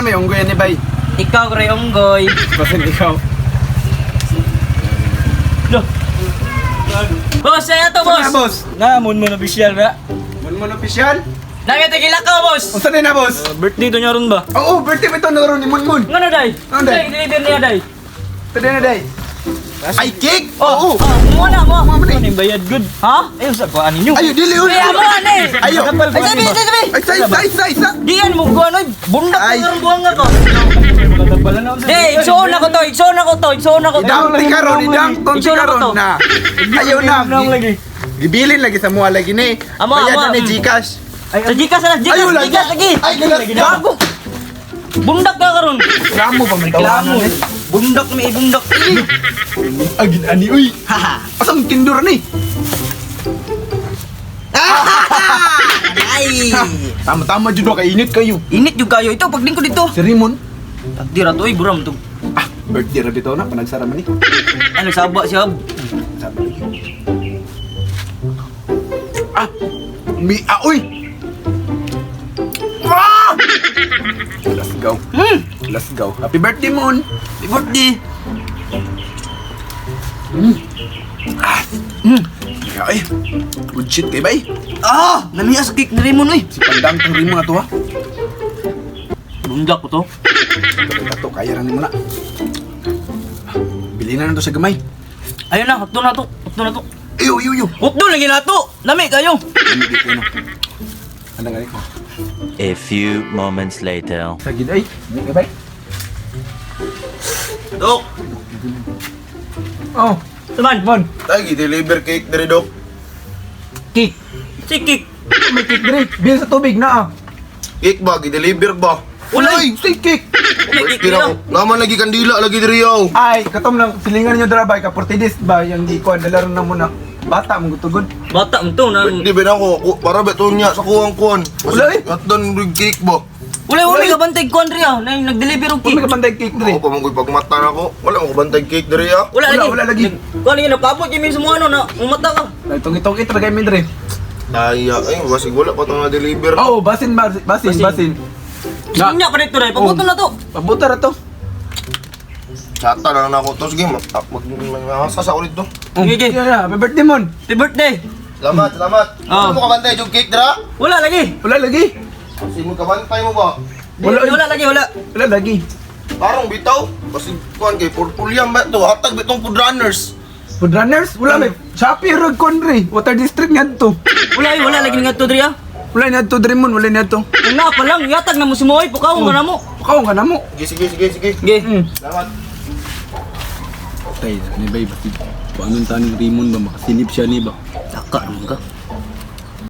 may unggoy ni bay. Ikaw ray unggoy. Basin ikaw. Boss, saya to, boss. Boss, boss. Na, mon mo official ra. Mon official. Nami tigilak ka, boss. Unsa na boss? Birthday to niya ron ba? Oo, birthday ba ito naroon ni Mon Mon? Ngano day? Ano, day? Day, deliver niya day. Pwede na day. Ay, cake! Oo! Oh, mo na mo. Mo Ano yung bayad good? Ha? Ayaw sa kuhaan ninyo. Ayo, dili uy. Ay, amo na eh. Ayo. Ay, sabi, sabi, sabi. Ay, sa isa, isa, isa. Di yan mo kuha noy. Bundak Ay. ko karon buwang ko. Makatapala na ako sa Di, igsuon ako to, igsuon ako to, igsuon ako to. Idang ti karon, idang ton ti Igsuon ako karon to. na. Ayaw na. Nang lagi. Gibilin lagi sa mua lagi ni. Amo, Bayad amo. na ni GCash. Sa Gcash na, Gcash, Ayaw lagi. Gcash lagi. Ay, galas Gago. Bundak ka karon. Reklamo pa man Reklamo. Bundak may bundak. Agin ani uy. Haha. Asang tindur ni? Ay. Tama-tama jud kay init kayo. Init jud kayo ito paglingkod dito. Si Raymond. Pagdi ra to oy buram to. Ah, birthday ra bitaw na panagsara man ni. Ano saba siya? Sabi. Ah, mi ah, uy. Ah! Let's go. Let's go. Happy birthday, Moon. Happy birthday. Mm. Ay, good shit kay bay. Ah, namiya sa cake ni Raymond oy. Si Pandang tang Raymond ato ha. Bundak ko to. Ato kaya ra nimo na. Bili na to sa gamay. Ayun na, hotdog na to. Hotdog na to. Iyo, iyo, iyo. Hotdog lagi na to. Lami kayo. Ano gani ko? A few moments later. Sa gid ay. Hindi kay bay. Dok, Oh, Saman. Mon. tay deliver cake diri dok. Cake. Si cake. May cake diri. Bilin sa tubig na ah. Cake ba gi-deliver ba? Ulay, say cake. May cake Birthday na nila. ko. Naman lagi kandila lagi diri yaw. Ay, katom lang silingan niyo dira bay ka 40 days ba yung di ko dala na muna. Bata mong gutugod. Bata mo to na. Birthday ba na ako? Para ba to niya sa kuwang kuwan? Wala, eh. Atdan big cake ba? Wala wala ka bantay kuan ri ah. Nang nag-deliver og Kung may cake. kabantay cake diri. Ako pa mong pagmata na ako. Wala mo kabantay cake diri ah. Wala Wala, lagi. wala lagi. Kuan lagi napabot gyud mi sa mga ano na umata ka. Ay, tungi-tungi talaga yung diri. Ay, ay, basig wala pa to na deliver. Oo, basin, basin, basin, basin. Na. Nya pa dito ray, pabuto na to. Pabuta ra to. Chata na lang ako to. Sige, mag sa ulit to. Sige. Yeah, yeah. Happy birthday, Mon. Happy birthday. Salamat, salamat. Oh. Wala mo kabantay yung cake dira? Wala lagi. Wala lagi. Sino kabantay mo ba? Wala, Wala, wala lagi, wala. Wala lagi. Parang bitaw. Basig kuwan kay purple yan ba to? Hatag bitong food runners. Food runners, wala may Shopee rag konre. Water district nga to. Wala ay, wala lagi nga to diri ah. Wala na to diri Mon, wala na to. Una pa lang yatag na mo si Moy, pukaw ka na mo. Pakaw ka na mo. Sige, sige, sige, sige. Sige. Salamat. Tay, ano ba basit? Paano taning Raymond ba makasilip siya ni ba? Taka naman ka.